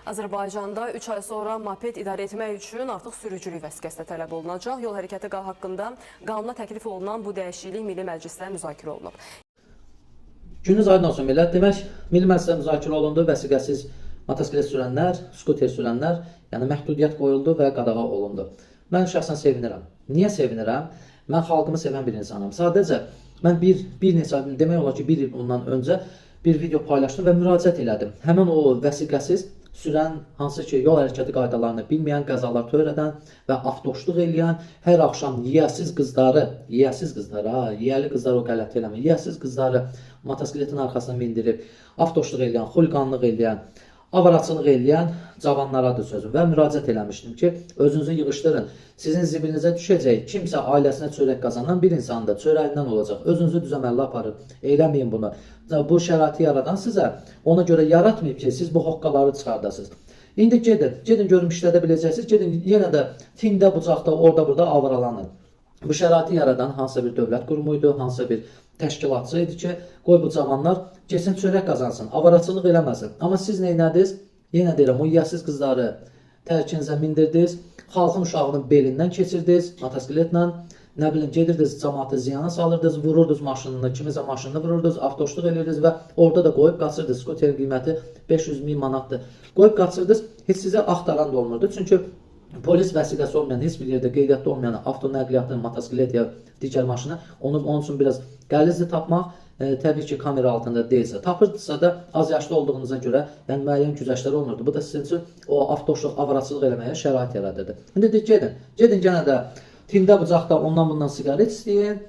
Azərbaycanda 3 ay sonra moped idarə etmək üçün artıq sürücülük vəsiqəsi də tələb olunacaq. Yol hərəkəti haqqında qanuna təklif olunan bu dəyişiklik Milli Məclisdə müzakirə olunub. Gününüz aydın olsun millət. Demək, Milli Məclisdə müzakirə olundu. Vəsiqəsiz motosiklet sürənlər, skuter sürənlər, yəni məhdudiyyət qoyuldu və qadağa olundu. Mən şəxsən sevinirəm. Niyə sevinirəm? Mən xalqımı sevən bir insanam. Sadəcə mən bir neçə, demək olar ki, bir il bundan öncə bir video paylaşdım və müraciət elədim. Həmin o vəsiqəsiz sürən, hansı ki, yol hərəkəti qaydalarını bilməyən, qəzalar törədən və avtoşluq eləyən, hər axşam yiyəsiz qızları, yiyəsiz qızları, ha, yiyəli qızlar o qələt eləmir. Yiyəsiz qızları motosikletin arxasına mindirib, avtoşluq eləyən, xuliqanlıq eləyən, avaraçılıq eləyən cavanlaradır sözüm və müraciət eləmişdim ki, özünüzü yığışdırın. Sizin zibilinizə düşəcək kimsə ailəsinə çörək qazanan bir insandır, çörəyindən olacaq. Özünüzü düzəməlli aparın. Eləməyin bunu. Bu şəraiti yaradan sizə ona görə yaratmayıb ki, siz bu hoqqaları çıxardasınız. İndi gedin, gedin görüm işlədə biləcəksiniz. Gedin yenə də tində, bucaqda, orada burada avaralanın. Bu şəraiti yaradan hansısa bir dövlət qurumu idi, hansısa bir təşkilatçı idi ki, qoy bu cavanlar getsin çörək qazansın, avaraçılıq eləməsin. Amma siz nə elədiniz? Yenə deyirəm, o yiyəsiz qızları tərkinizə mindirdiniz, xalqın uşağının belindən keçirdiniz motosikletlə, nə bilim gedirdiniz cəmaatı ziyana salırdınız, vururdunuz maşınını, kimisə maşınını vururdunuz, avtoşluq eləyirdiniz və orada da qoyub qaçırdınız. Skuterin qiyməti 500 min manatdır. Qoyub qaçırdınız, heç sizə axtaran da olmurdu. Çünki polis vəsiqəsi olmayan, heç bir yerdə qeydiyyatda olmayan avtonəqliyyatın, motosiklet ya digər maşını, onu onun üçün biraz qəlizdir tapmaq. Təbii ki, kamera altında deyilsə, tapırdısa da az yaşlı olduğunuza görə, yəni müəyyən güzəştlər olmurdu. Bu da sizin üçün o avtoşluq, avaraçılıq eləməyə şərait yaradırdı. İndi də gedin, gedin yenə də tində bucaqda ondan bundan siqaret istəyin.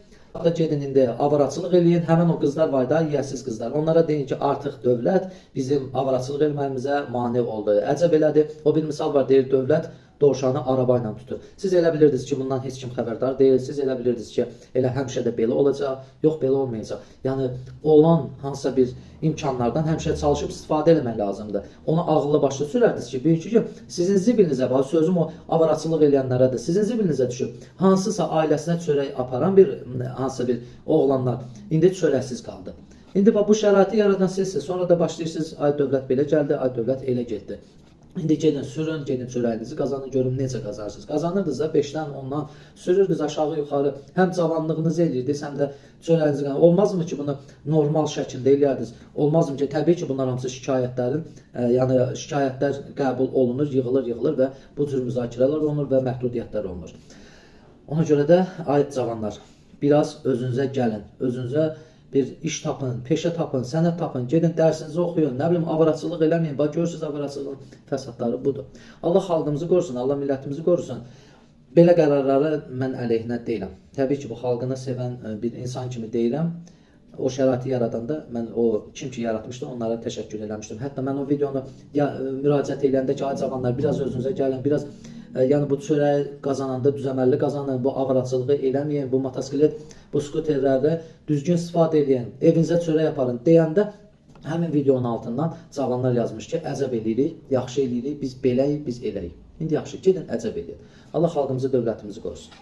Da gedin indi avaraçılıq eləyin. Həmin o qızlar var da, yiyəsiz qızlar. Onlara deyin ki, artıq dövlət bizim avaraçılıq eləməyimizə mane oldu. Əcəb elədi. O bir misal var, deyir dövlət dovşanı araba ilə tutur. Siz elə bilirdiniz ki, bundan heç kim xəbərdar deyil. Siz elə bilirdiniz ki, elə həmişə də belə olacaq. Yox, belə olmayacaq. Yəni olan hansısa bir imkanlardan həmişə çalışıb istifadə eləmək lazımdır. Onu ağıllı başlı sürərdiniz ki, bugünkü gün sizin zibilinizə, bax sözüm o avaraçılıq eləyənlərədir. Sizin zibilinizə düşüb hansısa ailəsinə çörək aparan bir hansısa bir oğlanlar indi çörəksiz qaldı. İndi bax bu şəraiti yaradan sizsiniz. Sonra da başlayırsınız, ay dövlət belə gəldi, ay dövlət elə getdi. İndi gedin sürün, gedin çörəyinizi qazanın, görüm necə qazanırsınız. Qazanırdınız da 5-dən 10-dan sürürdünüz aşağı yuxarı. Həm cavanlığınızı eləyirdiniz, həm də çörəyinizi qazanırdınız. Olmazmı ki, bunu normal şəkildə eləyərdiniz? Olmazmı ki, təbii ki, bunlar hamısı şikayətlərin, yəni şikayətlər qəbul olunur, yığılır, yığılır və bu cür müzakirələr olunur və məhdudiyyətlər olunur. Ona görə də ay cavanlar, biraz özünüzə gəlin, özünüzə bir iş tapın, peşə tapın, sənət tapın, gedin dərsinizi oxuyun, nə bilim avaraçılıq eləməyin. Bax görürsüz avaraçılığın fəsadları budur. Allah xalqımızı qorusun, Allah millətimizi qorusun. Belə qərarları mən əleyhinə deyiləm. Təbii ki, bu xalqını sevən bir insan kimi deyirəm. O şəraiti yaradanda mən o kim ki yaratmışdı onlara təşəkkür eləmişdim. Hətta mən o videonu ya, müraciət eləyəndə ki, ay cavanlar biraz özünüzə gəlin, biraz yəni bu çörəyi qazananda düzəməlli qazanın, bu avaraçılığı eləməyin, bu motosiklet, bu skuterlərdə düzgün istifadə eləyin, evinizə çörək aparın deyəndə həmin videonun altından cavanlar yazmış ki, əcəb eləyirik, yaxşı eləyirik, biz beləyik, biz eləyik. İndi yaxşı, gedin əcəb eləyin. Allah xalqımızı, dövlətimizi qorusun.